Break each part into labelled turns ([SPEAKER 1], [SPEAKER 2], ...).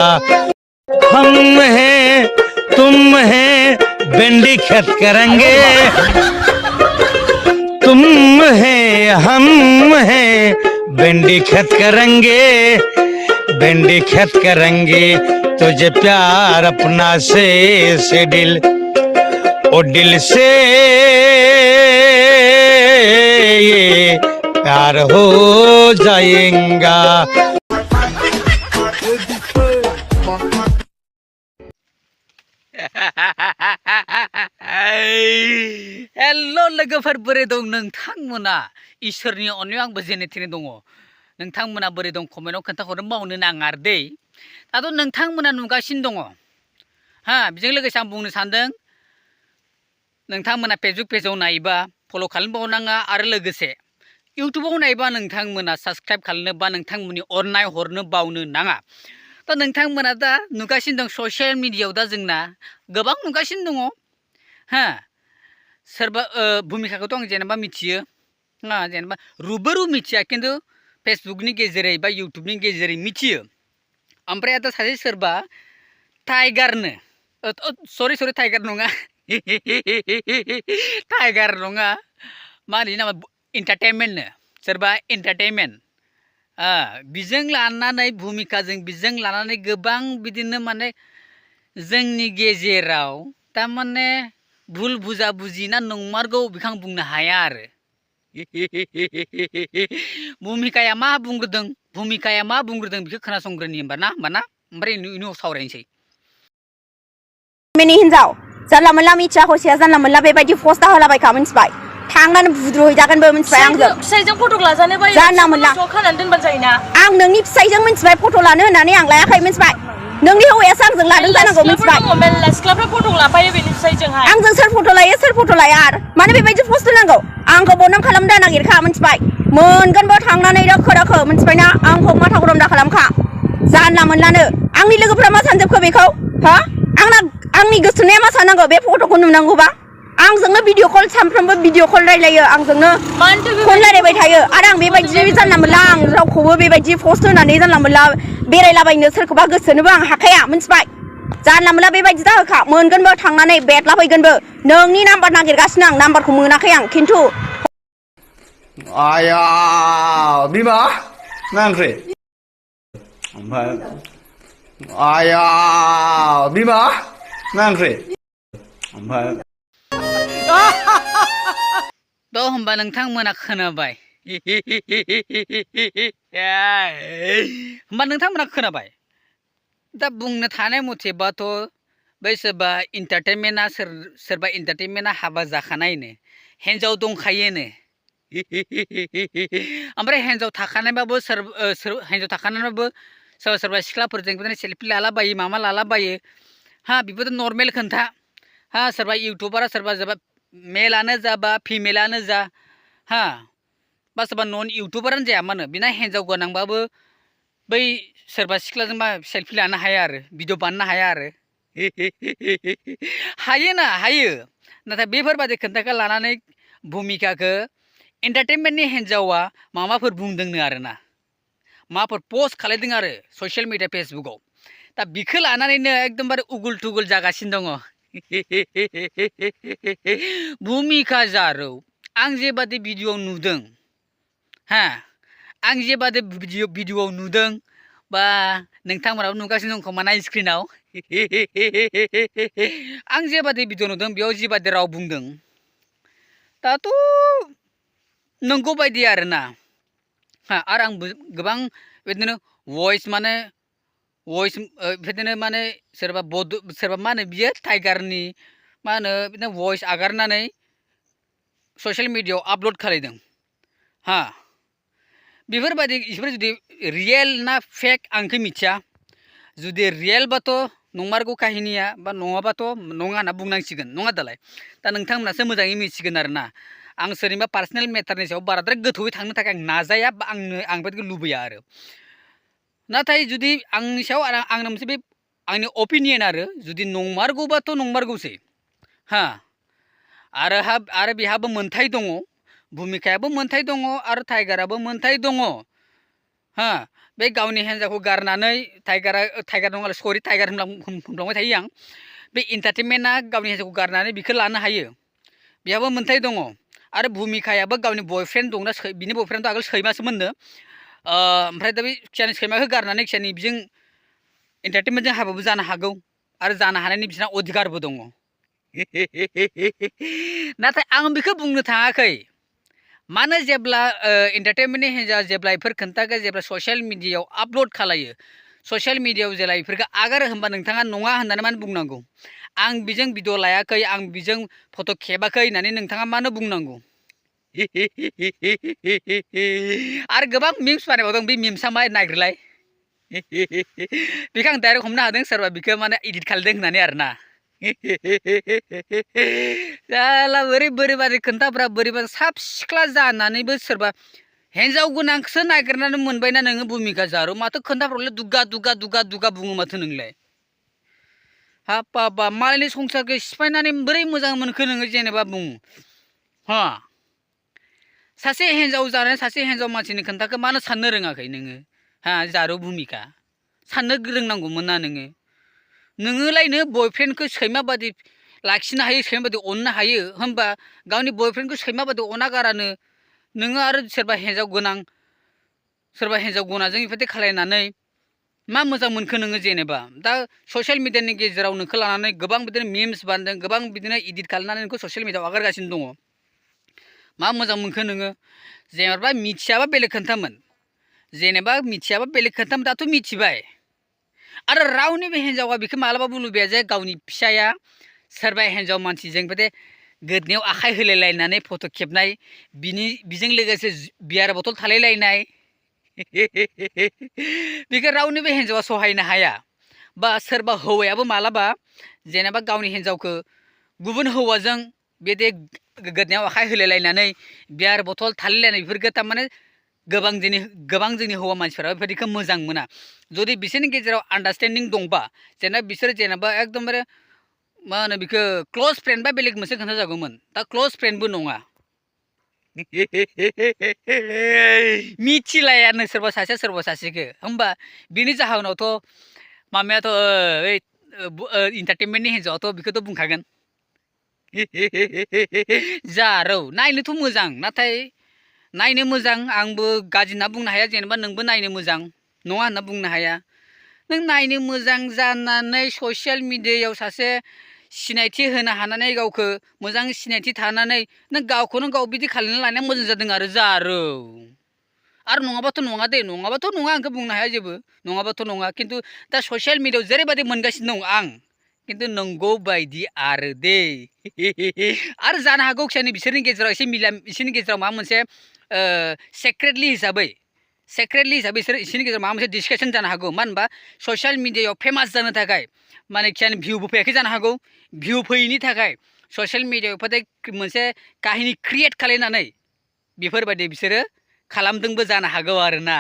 [SPEAKER 1] हम हैं तुम हैं भिंडी खेत करेंगे तुम हैं हम हैं भिंडी खेत करेंगे भिंडी खेत करेंगे तुझे प्यार अपना से दिल और दिल से ये प्यार हो जाएगा।
[SPEAKER 2] हेलो लोगोफोर बोरै दं नोंथांमोना इसोरनि अननायाव आंबो जेने थेने दङ नोंथांमोना बोरै दं कमेन्टआव खोन्थाहरनो बावनो नाङा आरो दै दाथ' नोंथांमोना नुगासिनो दङ बेजों लोगोसे आं बुंनो सानदों नोंथांमोना फेसबुक पेजाव नायोबा फल' खालामबावनाङा आरो लोगोसे इउटुबाव नायोबा नोंथांमोना साबसक्राइब खालामनोबा नोंथांमोननि अननाय हरनो बावनो नाङा। दा नोंथांमोना दा नुगासिनो दं ससियेल मिडियायाव दा जोंना गोबां नुगासिनो दङ सोरबा भुमिकाखौथ' आं जेनेबा मिथियो जेनेबा रुबोरु मिथिया खिन्थु फेसबुकनि गेजेरै बा इउटुबनि गेजेरै मिथियो ओमफ्राय दा सासे सोरबा टाइगारनो सरि टाइगार नङा टाइगार नङा मा होनो नामा एन्टारटेनमेन्टनो सोरबा एन्टारटेनमेन्ट बिजों लानानै भुमिकाजों बिजों लानानै गोबां बिदिनो माने जोंनि गेजेराव थारमाने भुल बुजा बुजि ना नंमारगौ बेखौ आं बुंनो हाया आरो भुमिकाया मा बुंग्रोदों बेखौ खोनासंग्रोनि होमबा ना ओमफ्राय उनाव सावरायनोसै।
[SPEAKER 3] मिनि हिनजाव जानला मोनला मिथिया हसिया जानला मोनला बेबायदि पस्टा होलाबायखा मिथिबाय थांनानै बुद्रुहैजागोनबो मिथिबाय आंजों
[SPEAKER 4] फिसाइजों फट' लाजानो बायो
[SPEAKER 3] जानला मोनला
[SPEAKER 4] खानानै दोनबानो जायोना
[SPEAKER 3] आं नोंनि फिसाइजों मिथिबाय फट' लानो होननानै आं लायाखै मिथिबाय नोंनि हौवायासो आंजों लादों जानांगौ मिथिबाय
[SPEAKER 4] मेल्ला सिख्लाफ्रा फट' लाफायो बेनि फिसाइजोंहाय
[SPEAKER 3] आंजों सोर फट' लायो सोर फट' लाया आरो मानो बेबायदि पस्ट होनांगौ आंखौ बदनाम खालामनो नागिरखा मिथिबाय मोनगोनबो थांनानै दोखो मिथिबायना आंखौ माथा गरम दा खालामखा जानला मोनलानो आंनि लोगोफ्रा मा सानजोबखो बेखौ आंनि गोसोनाया मा साननांगौ बे फट'खौ नुनांगौबा आंजोंनो भिडिअ कल सानफ्रोमबो भिडिअ कल रायलायो आंजोंनो फन रायलायबाय थायो आरो आं बेबायदि जानला मोनला आं रावखौबो बेबायदि पस्ट होनानै जानला मोनला बेरायलाबायनो सोरखौबा गोसोनोबो आं हाखाया मिथिबाय जानला मोनला बेबायदि दाहोखा मोनगोनबो थांनानै बेदलाफैगोनबो नोंनि नाम्बार नागिरगासिनो आं नाम्बारखौ मोनाखै आं खिन्थु
[SPEAKER 5] आया बिमा मा ओंख्रि ओमफ्राय आया बिमा मा ओंख्रि ओमफ्राय
[SPEAKER 2] द' होमबा नोंथांमोना खोनाबाय दा बुंनो थानाय मथेबाथ' बै सोरबा इन्टारटेनमेन्टआ हाबा जाखानायनो हिन्जाव दंखायोनो ओमफ्राय हिन्जाव थाखानायबाबो सोरबा सिख्लाफोरजों बिदिनो सेल्फि लालाबायो मामा लालाबायो बेफोरथ' नर्मेल खोन्था सोरबा इउटुबारा सोरबा मेलानो जा बा फिमेलानो जा बा सोरबा नन इउटुबारानो जाया मानो बिना हिन्जाव गोनांबाबो बै सोरबा सिख्लाजों मा सेल्फि लानो हाया आरो भिडिअ बानायनो हाया आरो हायो नाथाय बेफोरबायदि खोन्थाखौ लानानै भुमिकाखौ एन्टारटेनमेन्टनि हिन्जावा माबाफोर बुंदोंनो आरोना माबाफोर पस्ट खालायदों आरो ससियेल मिडिया फेसबुकाव दा बिखौ लानानैनो एकदमबारे उगुल थुगुल जागासिनो दङ भुमिका जारौ आं जेबादि भिडिअ नुदों बा नोंथांमोनाबो नुगासिनो दं खोमा ना स्क्रिनाव आं जेबादि भिडिअ नुदों बेयाव जिबादि राव बुंदों दाथ' नंगौ बायदि आरोना आरो आं गोबां बिदिनो भइस बिदिनो माने सोरबा मा होनो बियो टाइगारनि मा होनो बिदिनो भइस आगारनानै ससियेल मिडियायाव आपल'ड खालायदों बेफोर जुदि रियेल ना फेक आंखौ मिथिया जुदि रियेलबाथ' नंमारगौ काहिनिया बा नङाबाथ' नङा होनना बुंनांसिगोन नङा दालाय दा नोंथांमोनासो मोजाङै मिथिगोन आरोना आं सोरनिबा पार्सनेल मेटारनि सायाव बाराद्राय गोथौयै थांनो थाखाय आं नाजाया बा आं बेबायदिखौ लुबैया आरो नाथाय जुदि आंनि सायाव आंना मोनसे बे आंनि अपिनियन आरो जुदि नंमारगौबाथ' नंमारगौसै आरो बेहाबो मोन्थाय दङ भुमिकायाबो मोन्थाय दङ आरो टाइगाराबो मोन्थाय दङ बे गावनि हिन्जावखौ गारनानै टाइगार नङा सरि टाइगार होनफ्लांबाय थायो आं बे एन्टारटेनमेन्टआ गावनि हिन्जावखौ गारनानै बिखौ लानो हायो बेहाबो मोन्थाय दङ आरो भुमिकायाबो गावनि बयफ्रेन्ड दंना बिनि बयफ्रेन्डथ' आगोल सैमासो मोननो ओमफ्राय दा बे खियानि सैमाखौ गारनानै खियानि बिजों एन्टारटेनमेन्टजों हाबाबो जानो हागौ आरो जानो हानायनि बिसोरना अधिकारबो दङ नाथाय आं बेखौ बुंनो थाङाखै मानो जेब्ला एन्टारटेनमेन्टनि हिन्जाव जेब्ला बेफोर खोन्थाखौ जेब्ला ससियेल मिडियायाव आपल'ड खालायो ससियेल मिडियायाव जेब्ला बेफोरखौ आगारो होमबा नोंथाङा नङा होननानै मानो बुंनांगौ आं बिजों भिडिअ लायाखै आं बिजों फट' खेबाखै होननानै नोंथाङा मानो बुंनांगौ आरो गोबां मिम्स बानायबावदों बे मिम्सआ मा नागिरलाय बेखौ आं डाइरेक्ट हमनो हादों सोरबा बेखौ माने एडिट खालामदों होननानै आरोना जाला बोरैबादि खोन्थाफ्रा बोरैबा साब सिख्ला जानानैबो सोरबा हिन्जाव गोनांखौसो नागिरनानै मोनबायना नोङो भुमिका जारौ माथो खोन्थाफ्रावलाय दुगा बुङो माथो नोंलाय हाब मालायनि संसारखौ सिफायनानै बोरै मोजां मोनखो नोङो जेनेबा बुं हा सासे हिन्जाव जानानै सासे हिन्जाव मानसिनि खोन्थाखौ मानो साननो रोङाखै नोङो हा जारौ भुमिका साननो रोंनांगौमोन ना नोङोलायनो बयफ्रेन्डखौ सैमा बादि लाखिनो हायो सैमा बादि अननो हायो होमबा गावनि बयफ्रेन्डखौ सैमा बादि अना गारानो नोङो आरो सोरबा हिन्जाव गोनांजों बेफोरबायदि खालायनानै मा मोजां मोनखो नोङो जेनेबा दा ससियेल मिडियानि गेजेराव नोंखौ लानानै गोबां बिदिनो मिम्स बानायदों गोबां बिदिनो एडिट खालामनानै नोंखौ ससियेल मिडियायाव आगारगासिनो दङ मा मोजां मोनखो नोङो जेनेबा मिथियाबा बेलेग खोन्थामोन दाथ' मिथिबाय आरो रावनिबो हिन्जावा बेखौ मालाबाबो लुबैया जे गावनि फिसाया सोरबा हिन्जाव मानसिजों बेबायदि गोदनायाव आखाइ होलायलायनानै फट' खेबनाय बिजों लोगोसे बियार बथल थालायलायनाय बेखौ रावनिबो हिन्जावा सहायनो हाया बा सोरबा हौवायाबो मालाबा जेनेबा गावनि हिन्जावखौ गुबुन हौवाजों बेदि गोदनायाव आखाइ होलायलायनानै बियार बथल थालायलायनाय बेफोरखौ थारमाने गोबां जोंनि हौवा मानसिफोरा बेफोरबायदिखौ मोजां मोना जुदि बिसोरनि गेजेराव आन्डारस्टेन्डिं दंबा जेनेबा बिसोर जेनेबा एकदमबारे मा होनो बेखौ क्ल'ज फ्रेन्ड बा बेलेग मोनसे खोन्था जागौमोन दा क्ल'ज फ्रेन्डबो नङा मिथिलायानो सोरबा सासेखौ होमबा बिनि जाहोनावथ' मामायाथ' एन्टारटेनमेन्टनि हिन्जावाथ' बेखौथ' बुंखागोन जारौ नायनोथ' मोजां नाथाय नायनो मोजां आंबो गाज्रि होनना बुंनो हाया जेनेबा नोंबो नायनो मोजां नङा होनना बुंनो हाया नों नायनो मोजां जानानै ससियेल मिडियायाव सासे सिनायथि होनो हानानै गावखौ मोजां सिनायथि थानानै नों गावखौनो गाव बिदि खालामना लानाया मोजां जादों आरो जारौ आरो नङाबाथ' नङा दे नङाबाथ' नङा आंखौ बुंनो हाया जेबो नङाबाथ' नङा खिन्थु दा ससियेल मिडियायाव जेरैबायदि मोनगासिनो दं आं खिन्थु नंगौ बायदि आरो दे आरो जानो हागौ बिसोरनि गेजेराव माबा मोनसे सेक्रेटलि हिसाबै इसोरनि गेजेराव माबा मोनसे डिसकासन जानो हागौ मानो होनबा ससियेल मिडियायाव फेमास जानो थाखाय माने भिउबो फैयाखै जानो हागौ भिउ फैयैनि थाखाय ससियेल मिडियायाव मोनसे काहिनि क्रियेट खालायनानै बेफोरबायदि बिसोरो खालामदोंबो जानो हागौ आरोना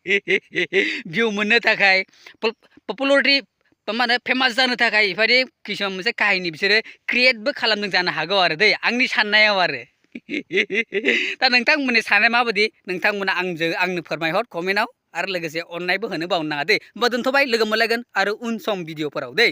[SPEAKER 2] भिउ मोननो थाखाय पपुलारिटि माने फेमास जानो थाखाय बेफोरबायदि किसुमान मोनसे काहिनि बिसोरो क्रियेटबो खालामदों जानो हागौ आरो दै आंनि साननायाव आरो दा नोंथांमोननि साननाया माबायदि नोंथांमोना आंनो फोरमायहर कमेन्टआव आरो लोगोसे अननायबो होनो बावनो नाङा दे होमबा दोनथ'बाय लोगो मोनलायगोन आरो उन सम भिडिअफोराव दै